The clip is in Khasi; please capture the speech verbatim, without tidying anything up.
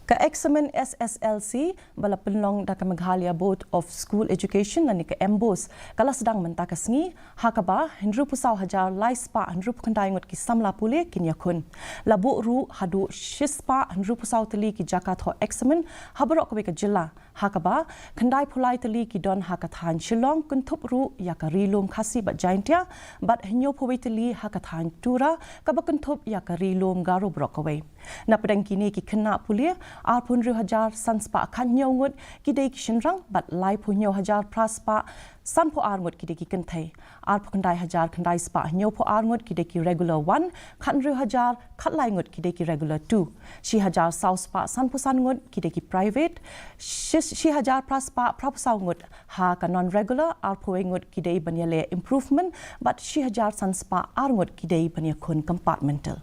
Ka eksamin S S L C ba la pynlong da ka Meghalaya Board of School Education lane ka MBOSE ka la sdang mynta ka sngi, ha kaba hynriewphew saw hajar lai spah hynriewphew khyndai ngut ki samla pule kin ïakhun. La buh ruh haduh shispah hynriewphew saw tylli ki jaka thoh eksamin ha baroh kawei ka jylla, ha kaba khyndaiphew lai tylli ki don ha ka thaiñ Shillong, kynthup ruh ïa ka Ri Lum Khasi bad Jaintia, bad hynñiewphew wei tylli ha ka thaiñ Tura, kaba kynthup ïa ka Ri Lum Garo baroh kawei. Napdeng kine ki khynnah pule, arphew hynriew hajar san spah khathynñiew ngut ki dei ki shynrang bad laiphew hynñiew hajar phra spah sanphew ar ngut ki dei ki kynthei. Arphew khyndai hajar khyndai spah hynñiewphew ar ngut ki dei ki regular one, khathynriew hajar khatlai ngut ki dei ki regular two, shi hajar saw spah sanphew san ngut ki dei ki private, shi, shi hajar phra spah phraphew saw ngut ha ka non regular, arphew wei ngut ki dei ban ïaleh improvement, bad shi hajar san spah ar ngut ki dei ban ïakhun compartmental.